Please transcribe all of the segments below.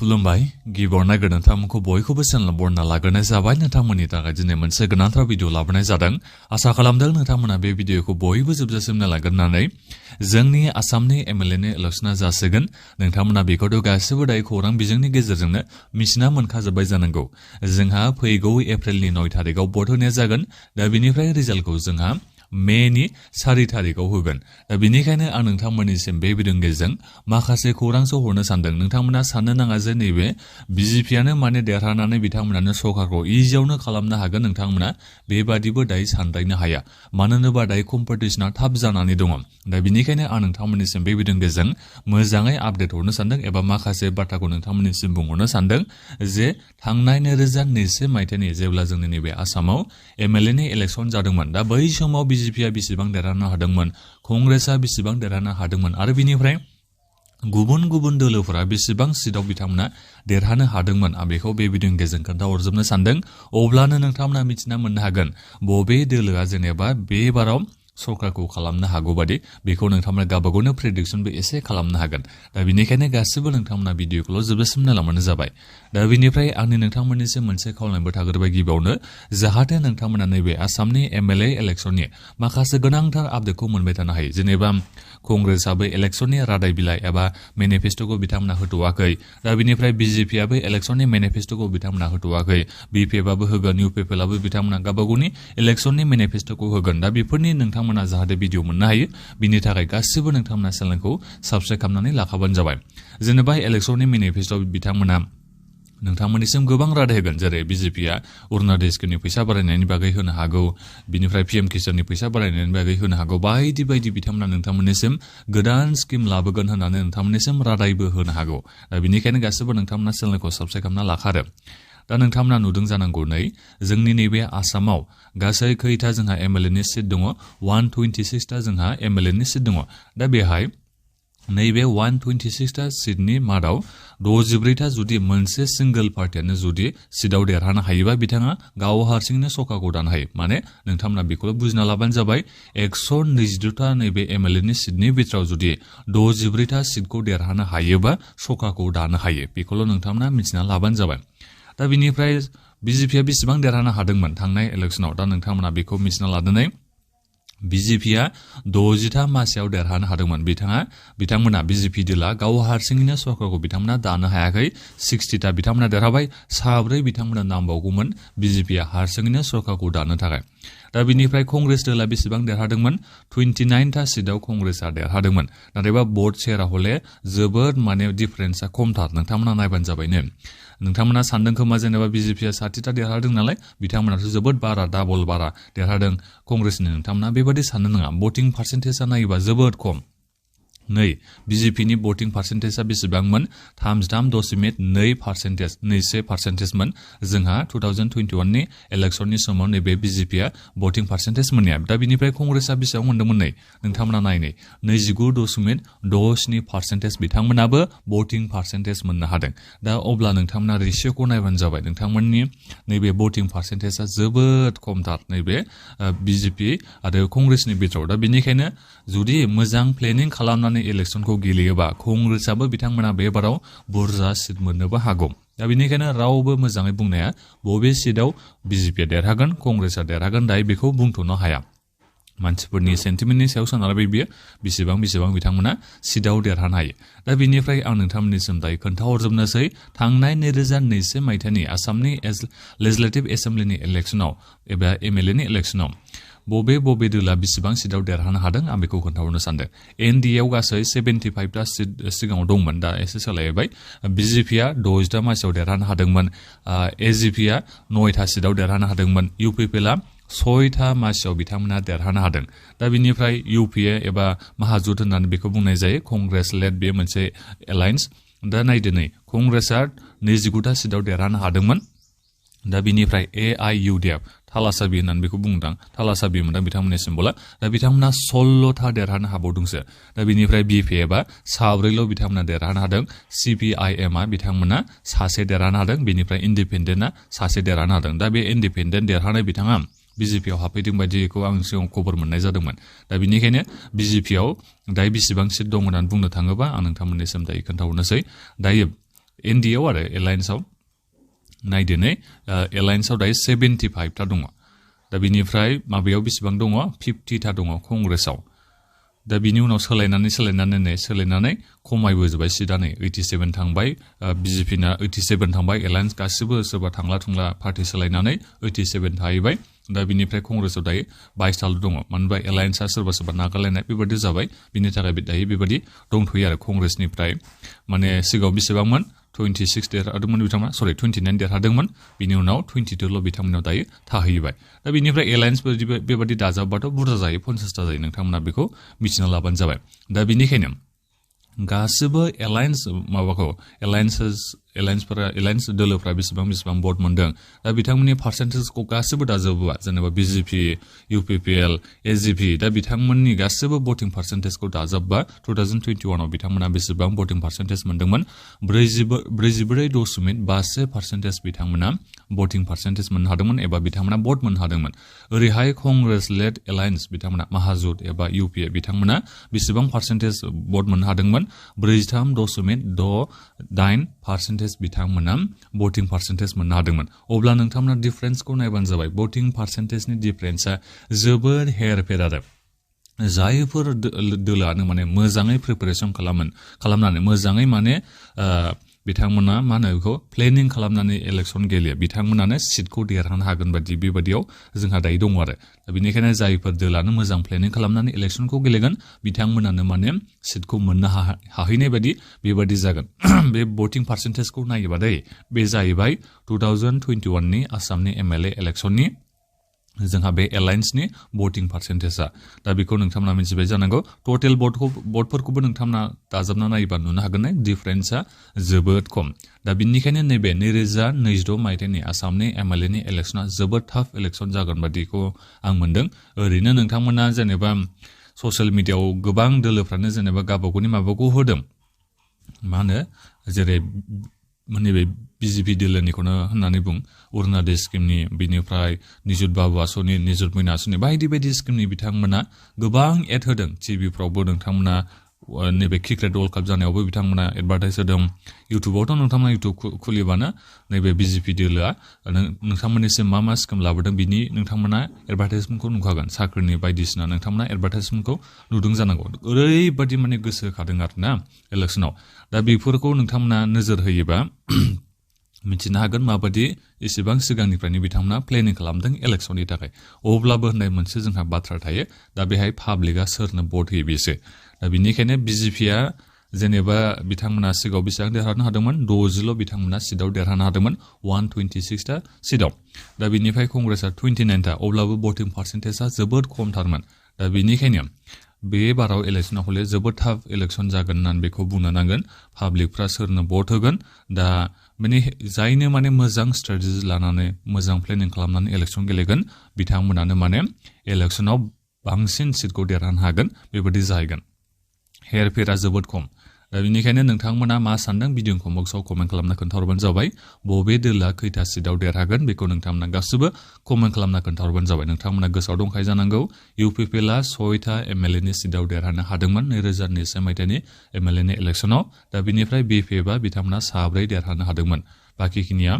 खुलुमबाय गिबियाव नायग्रो नोंथांमोनखौ बयखौबो चेनेल बरना लाग्रोनाय जाबाय नोंथांमोननि थाखाय दिनै मोनसे गोनांथार भिडिअ लाबोनाय जादों आसा खालामदों नोंथांमोना बे भिडिअखौ बयबो जोबजासिम नायलांगोननानै जोंनि आसामनि एमएलएनि इलेक्शना जासिगोन नोंथांमोना बेखौथ' गासिबो दायो खौरां बिजोंनि गेजेरजोंनो मिथिना मोनखाजोबबाय जानांगौ जोंहा फैगौ एप्रिलनि 9 थारिखआव भट होनाय जागोन दा बेनिफ्राय रिजाल्टखौ जोंहा मेनि 4 थारिखआव होगोन दा बेनिखायनो आं नोंथांमोननिसिम बे भिडिअनि गेजेरजों माखासे खौरांसो हरनो सानदों नोंथांमोना साननो नाङा जे नैबे बिजेपियानो माने देरहानानै बिथांमोनानो सरकारखौ इजियावनो खालामनो हागोन नोंथांमोना बेबादिबो दायो सानद्रायनो हाया मानो होनोबा दायो कम्पिटिशना थाब जानानै दङ दा बेनिखायनो आं नोंथांमोननिसिम बे भिडिअनि गेजेरजों मोजाङै आपडेट हरनो सानदों एबा माखासे बाथ्राखौ नोंथांमोननिसिम बुंहरनो सानदों जे थांनाय 2020 मायथाइनि जेब्ला जोंनि नैबे आसामाव एमएलएनि इलेक्शन जादोंमोन दा बै समाव बिजेपिया बेसेबां देरहानो हादोंमोन कंग्रेसआ बेसेबां देरहानो हादोंमोन आरो बिनिफ्राय गुबुन गुबुन दोलोफोरा बेसेबां सिटआव बिथांमोना देरहानो हादोंमोन आं बेखौ बे भिडिअनि गेजेरजों खोन्थाहरजोबनो सानदों अब्लानो नोंथांमोना मिथिना मोननो हागोन बबे दोलोआ जेनेबा बे बाराव सरकारखौ खालामनो हागौ बादि बेखौ नोंथांमोना गावबागावनो प्रेडिक्शनबो एसे खालामनो हागोन दा बेनिखायनो गासिबो नोंथांमोना भिडिअखौल' जोबजासिम नायलांबानो जाबाय दा बेनिफ्राय आंनि नोंथांमोननिसिम मोनसे खावलायनायबो थाग्रोबाय गिबियावनो जाहाथे नोंथांमोना नैबे आसामनि एमएलए इलेक्शननि माखासे गोनांथार आपडेटखौ मोनबाय थानो हायो जेनेबा कंग्रेसआबो इलेक्शननि रादाय बिलाइ एबा मेनिफेस्ट'खौ बिथांमोना होथ'वाखै दा बेनिफ्राय बिजेपियाबो इलेक्शननि मेनिफेस्ट'खौ बिथांमोना होथ'वाखै बिपिएफआबो होगोन इउपिएफएलआबो बिथांमोना गावबागावनि इलेक्शननि मेनिफेस्ट'खौ होगोन दा बेफोरनि नोंथांमोना जाहाथे भिडिअ मोननो हायो बिनि थाखाय गासिबो नोंथांमोना चेनेलखौ साबस्क्राइब खालामनानै लाखाबानो जाबाय जेनेबा इलेक्शननि मेनिफेस्ट'आव बिथांमोना नोंथांमोननिसिम गोबां रादाय होगोन जेरै बिजेपिया अरुणोदयनि फैसा बारायनायनि बागै होनो हागौ बिनिफ्राय पिएम किसाननि फैसा बारायनायनि बागै होनो हागौ बायदि बायदि बिथांमोना नोंथांमोननिसिम गोदान स्किम लाबोगोन होननानै नोंथांमोननिसिम रादायबो होनो हागौ दा बेनिखायनो गासिबो नोंथांमोना चेनेलखौ साबस्क्राइब खालामना लाखारो दा नोंथांमोना नुदों जानांगौ नै जोंनि नैबे आसामाव गासै खैथा जोंहा एमएलएनि सिट दङ 126 ता जोंहा एमएलएनि सिट दङ दा बेहाय नैबे 126 ता सिटनि मादाव 64 ता जुदि मोनसे सिंगल पार्टियानो जुदि सिटआव देरहानो हायोबा बिथाङा गाव हारसिंनो सरकारखौ दानो हायो माने नोंथांमोना बेखौल' बुजिना लाबानो जाबाय 122 ता नैबे एमएलएनि सिटनि बिथोराव जुदि 64 ता सिटखौ देरहानो हायोबा सरकारखौ दानो हायो बेखौल' नोंथांमोना मिथिना लाबानो जाबाय दा बिनिफ्राय बिजेपिया बेसेबां देरहानो हादोंमोन थांनाय इलेक्शनाव दा नोंथांमोना बेखौ मिथिना लादोनै बिजेपिया 60 मासियाव देरहानो हादोंमोन बिथांमोना बिजेपि दोला गाव हारसिङैनो सरकारखौ बिथांमोना दानो हायाखै 60 ता बिथांमोना देरहाबाय साब्रै बिथांमोना नांबावगौमोन बिजेपिया हारसिङैनो सरकारखौ दानो थाखाय दा बिनिफ्राय कंग्रेस दोला बेसेबां देरहादोंमोन 29 ता सिटआव कंग्रेसआ देरहादोंमोन नाथायबा भट शेयारा हले जोबोद माने डिफारेन्सआ खमथार नोंथांमोना नायबानो जाबायनो नोंथांमोना सानदों खोमा जेनेबा बिजेपिया 60 ता देरहादों नालाय बिथांमोनाथ' जोबोद बारा डाबल बारा देरहादों कंग्रेसनि नोंथांमोना बेबादि साननो नाङा भटिं पार्सेन्टेजआ नायोबा जोबोद खम नै बिजेपिनि भटिं पार्सेन्टेजआ बेसेबांमोन 33.2% जोंहा 2021 नि इलेक्शननि समाव नैबे बिजेपिया भटिं पार्सेन्टेज मोननाया दा बिनिफ्राय कंग्रेसआ बेसेबां मोनदोंमोन नै नोंथांमोना नायनै 29.67% बिथांमोनाबो भटिं पार्सेन्टेज मोननो हादों दा अब्ला नोंथांमोना रेशियोखौ नायबानो जाबाय नोंथांमोननि नैबे भटिं पार्सेन्टेजआ जोबोद खमथार नैबे बिजेपि आरो कंग्रेसनि बिथोराव दा बेनिखायनो जुदि मोजां प्लेनिं खालामनानै इलेक्शनखौ गेलेयोबा कंग्रेसआबो बिथांमोना बे बाराव बुरजा सिट मोननोबो हागौ दा बेनिखायनो रावबो मोजाङै बुंनाया बबे सिटआव बिजेपिया देरहागोन कंग्रेसआ देरहागोन दायो बेखौ बुंथ'नो हाया मानसिफोरनि सेन्टिमेन्टनि सायाव सोनारबाय बियो बेसेबां बिथांमोना सिटआव देरहानो हायो दा बेनिफ्राय आं नोंथांमोननिसिम दायो खोन्थाहरजोबनोसै थांनाय 2020 मायथाइनि आसामनि लेजिस्लेटिभ एसेम्बलिनि इलेक्शनाव एबा एमएलएनि इलेक्शनाव बबे दोला बेसेबां सिटआव देरहानो हादों आं बेखौ खोन्थाहरनो सानदों एनडिएआव गासै 75 ता सिट सिगाङाव दंमोन दा एसे सोलायबाय बिजेपिया 60 ता मासियाव देरहानो हादोंमोन एजिपिया 9 ता सिटआव देरहानो हादोंमोन इउपिपिएलआ 6 ता मासियाव बिथांमोना देरहानो हादों दा बिनिफ्राय इउपिए एबा महाजुथ होननानै बेखौ बुंनाय जायो कंग्रेस लेड बे मोनसे एलायन्स दा नायदो नै कंग्रेसआ 29 ता सिटआव देरहानो हादोंमोन दा बिनिफ्राय एआइइउडिएफ थालासाबि होननानै बेखौ बुंदों थालासाबि मोनदों बिथांमोननि सिम्बला दा बिथांमोना 16 था देरहानो हाबावदोंसो दा बिनिफ्राय बिपिएफआ साब्रैल' बिथांमोना देरहानो हादों सिपिआइएमआ बिथांमोना सासे देरहानो हादों बिनिफ्राय इन्डिपेन्डेन्टआ सासे देरहानो हादों दा बे इन्डिपेन्डेन्ट देरहानाय बिथाङा बिजेपियाव हाबफैदों बायदिखौ आं सिगाङाव खबर मोननाय जादोंमोन दा बेनिखायनो बिजेपियाव दायो बेसेबां सिट दं होननानै बुंनो थाङोबा आं नोंथांमोननिसिम दायो खोन्थाहरनोसै दायो एनडिएआव आरो एलायन्सआव नायदोनै एलायन्सआव दायो 75 ता दङ दा बिनिफ्राय माबायाव बेसेबां दङ 50 ता दङ कंग्रेसआव दा बिनि उनाव सोलायनानै खमायबोजोबबाय सिदानै 87 थांबाय बिजेपि ना 87 थांबाय एलायन्स गासिबो सोरबा थांला पार्टी सोलायनानै 87 थाहैबाय दा बिनिफ्राय कंग्रेसआव दायो 22 ताल दङ मानोबा एलायन्सआ सोरबा नागारलायनाय बेबायदि जाबाय बिनि थाखाय दायो बेबायदि दंथ'यो आरो कंग्रेसनिफ्राय माने सिगाङाव बेसेबांमोन 26 देरहादोंमोन बिथांमोना 29 देरहादोंमोन बिनि उनाव 22 ल' बिथांमोनाव दायो थाहैबाय दा बिनिफ्राय एलायन्स बेबायदि दाजाबबाथ' बुरजा जायो 50 ता जायो नोंथांमोना बेखौ मिथिना लाबानो जाबाय दा बिनिखायनो गासिबो एलायन्स माबाखौ एलायन्स दोलोफ्रा बेसेबां भट मोनदों दा बिथांमोननि पार्सेन्टेजखौ गासिबो दाजाबोबा जेनेबा बिजेपि इउपिपिएल एजिपि दा बिथांमोननि गासिबो भटिं पार्सेन्टेजखौ दाजाबबा 2021 आव बिथांमोना बेसेबां भटिं पार्सेन्टेज मोनदोंमोन 44.52% बिथांमोना भटिं पार्सेन्टेज मोननो हादोंमोन एबा बिथांमोना भट मोननो हादोंमोन ओरैहाय कंग्रेस लेड एलायन्स बिथांमोना महाजुट एबा इउपिए बिथांमोना बेसेबां पार्सेन्टेज भट मोननो हादोंमोन 43.68% बिथांमोना भटिं पार्सेन्टेज मोननो हादोंमोन अब्ला नोंथांमोना डिफरेन्सखौ नायबानो जाबाय भटिं पार्सेन्टेजनि डिफरेन्सआ जोबोद हेरफेर आरो जायफोर दोलोआनो माने मोजाङै प्रिपारेसन खालामनानै मोजाङै माने बिथांमोना मा होनो बेखौ प्लेनिं खालामनानै इलेक्सन गेलेयो बिथांमोनानो सिटखौ देरहानो हागोन बादि बेबायदियाव जोंहा दायो दङ आरो बेनिखायनो जायफोर दोलानो मोजां प्लेनिं खालामनानै इलेक्सनखौ गेलेगोन बिथांमोनानो माने सिटखौ मोननो हाहैनाय बादि बेबायदि जागोन बे भटिं पार्सेन्टेजखौ नायोबा बे जाहैबाय 2021 नि आसामनि एमएलए इलेक्सननि जोंहा बे एलायन्सनि भटिं पार्सेन्टेजआ दा बेखौ नोंथांमोना मिथिबाय जानांगौ टटेल भटफोरखौबो नोंथांमोना दाजाबना नायोबा नुनो हागोन डिफरेन्सआ जोबोद खम दा बिनिखायनो नैबे 2026 मायथाइनि आसामनि एमएलएनि इलेक्सना जोबोद टाफ इलेक्सन जागोन बादिखौ आं मोनदों ओरैनो नोंथांमोना जेनेबा ससियेल मिडियायाव गोबां दोलोफ्रानो जेनेबा गावबागावनि माबाखौ होदों मा होनो जेरै नैबे बिजेपि दोलोनिखौनो होननानै बुं अरुणादय स्किमनि बिनिफ्राय निजुत बाबु आसनि निजुत मयना आसनि बायदि स्किमनि बिथांमोना गोबां एड होदों टिभिफ्रावबो नोंथांमोना नैबे क्रिकेट वर्ल्ड काप जानायावबो बिथांमोना एडभार्टाइज होदों इउटुबावथ' नोंथांमोना इउटुब खुलिबानो नैबे बिजेपि दोलोआ नोंथांमोननिसिम मा स्किम लाबोदों बिनि नोंथांमोना एडभार्टाइजमेन्टखौ नुखागोन साख्रिनि बायदिसिना नोंथांमोना एडभार्टाइजमेन्टखौ नुदों जानांगौ ओरैबायदि माने गोसो होखादों आरोना इलेक्सनाव दा बेफोरखौ नोंथांमोना नोजोर होयोबा मिथिनो हागोन माबायदि एसेबां सिगांनिफ्रायनो बिथांमोना प्लेनिं खालामदों इलेक्सननि थाखाय अब्लाबो होननाय मोनसे जोंहा बाथ्रा थायो दा बेहाय पाब्लिकआ सोरनो भट होयो बेसो दा बिनिखायनो बिजेपिआ जेनेबा बिथांमोना सिगाङाव बेसेबां देरहानो हादोंमोन 60 बिथांमोना सिटआव देरहानो हादोंमोन 126 ता सिटआव दा बिनिफ्राय कंग्रेसआ 29 ता अब्लाबो भटिं पार्सेन्टेजआ जोबोद खमथारमोन दा बिनिखायनो बे बाराव इलेक्सना हले जोबोद थाफ इलेक्सन जागोन होननानै बेखौ बुंनो नांगोन पाब्लिकफ्रा सोरनो भट होगोन दा माने जायनो माने मोजां स्ट्रेटेजि लानानै मोजां प्लेनिं खालामनानै इलेक्सन गेलेगोन बिथांमोनानो माने इलेक्सनाव बांसिन सिटखौ देरहानो हागोन बेबायदि जाहैगोन हेरफेरा जोबोद खम दा बेनिखायनो नोंथांमोना मा सानदों भिडिअखौ बक्सआव कमेन्ट खालामना खोन्थाहरबानो जाबाय बबे दोला खैथा सिटआव देरहागोन बेखौ नोंथांमोना गासिबो कमेन्ट खालामना खोन्थाहरबानो जाबाय नोंथांमोना गोसोआव दंखायो जानांगौ इउपिपिएलआ 6 ता एमएलएनि सिटआव देरहानो हादोंमोन 2002 मायथाइनि एमएलएनि इलेक्सनाव दा बिनिफ्राय बिपिएफआ बिथांमोना 7 देरहानो हादोंमन बाकिखिनिया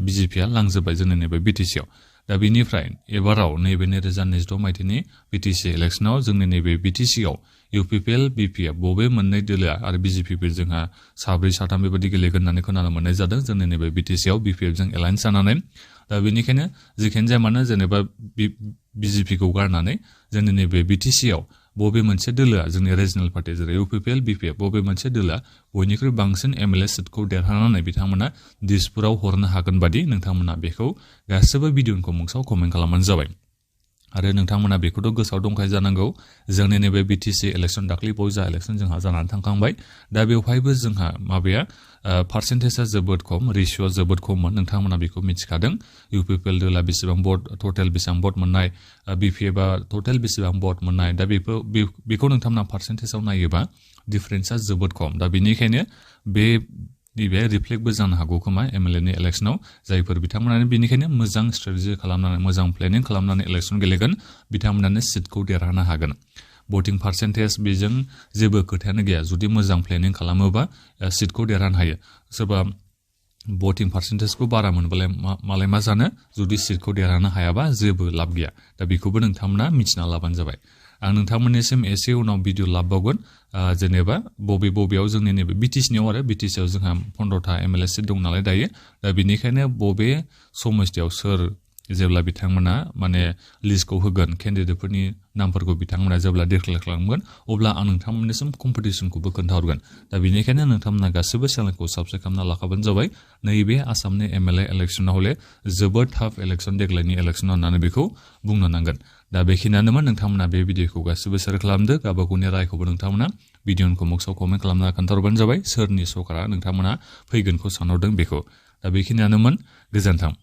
बिजेपिआ लांजोबबाय जोंनि नैबे बिटिसिआव दा बिनिफ्राय एबाराव नैबे 2026 मायथाइनि बिटिसि इलेक्सनाव जोंनि नैबे बिटिसिआव इउपिपिएल बिपिएफ बबे मोननै दोलोआ आरो बिजेपिफोर जोंहा 7 बेबायदि गेलेगोन होननानै खोनानो मोननाय जादों जोंनि नैबे बिटिसिआव बिपिएफजों एलायन्स जानानै दा बेनिखायनो जिखियानो जाया मानो जेनेबा बिजेपिखौ गारनानै जोंनि नैबे बिटिसिआव बबे मोनसे दोलोआ जोंनि रिजनेल पार्टी जेरै इउपिपिएल बिपिएफ बबे मोनसे दोलोआ बयनिख्रुइ बांसिन एमएलए सिटखौ देरहानानै बिथांमोना दिसपुराव हरनो हागोन बादि नोंथांमोना बेखौ गासिबो भिडिअखौ बक्सआव कमेन्ट खालामबानो जाबाय आरो नोंथांमोना बेखौथ' गोसोआव दंखायो जानांगौ जोंनि नैबे बिटिसि इलेक्सन दाख्लै बावैसो इलेक्सन जोंहा जानानै थांखांबाय दा बेवहायबो जोंहा माबाया पार्सेन्टेजआ जोबोद खम रेशिय'आ जोबोद खममोन नोंथांमोना बेखौ मिथिखादों इउपिपिएल दोला बेसेबां भट टटेल बेसेबां भट मोननाय बिपिएफआ टटेल बेसेबां भट मोननाय दा बेखौ नोंथांमोना पार्सेन्टेजआव नायोबा डिफरेन्सआ जोबोद खम दा बेनिखायनो नैबे रिफ्लेक्टबो जानो हागौ खोमा एमएलएनि इलेक्सनाव जायफोर बिथांमोनानो बेनिखायनो मोजां स्ट्रेटेजि खालामनानै मोजां प्लेनिं खालामनानै इलेक्सन गेलेगोन बिथांमोनानो सिटखौ देरहानो हागोन भटिं पार्सेन्टेज बेजों जेबो खोथायानो गैया जुदि मोजां प्लेनिं खालामोबा सिटखौ देरहानो हायो सोरबा भटिं पार्सेन्टेजखौ बारा मोनबालाय मालाय मा जानो जुदि सिटखौ देरहानो हायाबा जेबो लाब गैया दा बेखौबो नोंथांमोना मिथिना लाबानो जाबाय आं नोंथांमोननिसिम एसे उनाव भिडिअ लाबबावगोन जेनेबा बबेयाव जोंनि नैबे बिटिसिनियाव आरो बिटिसियाव जोंहा 15टा एमएलए सिट दं नालाय दायो दा बेनिखायनो बबे समस्थियाव सोर जेब्ला बिथांमोना माने लिस्टखौ होगोन केन्डिडेटफोरनि नामफोरखौ बिथांमोना जेब्ला डिक्लेयार खालामगोन अब्ला आं नोंथांमोननिसिम कम्पिटिसनखौबो खोन्थाहरगोन दा बेनिखायनो नोंथांमोना गासैबो चेनेलखौ साबस्क्राइब खालामना लाखाबानो जाबाय नैबे आसामनि एमएलए इलेक्सनाव हले जोबोद टाफ इलेक्सन देग्लायनि इलेक्सन होननानै बेखौ बुंनो नांगोन दा बेखिनियानोमोन नोंथांमोना बे भिडिअखौ गासैबो शेयार खालामदो गावबागावनि रायखौबो नोंथांमोना भिडिअनि कमेन्टआव कमेन्ट खालामना खोन्थाहरबानो जाबाय सोरनि सरकारा नोंथांमोना फैगोनखौ सानहरदों बेखौ दा बेखिनियानोमोन गोजोन्थों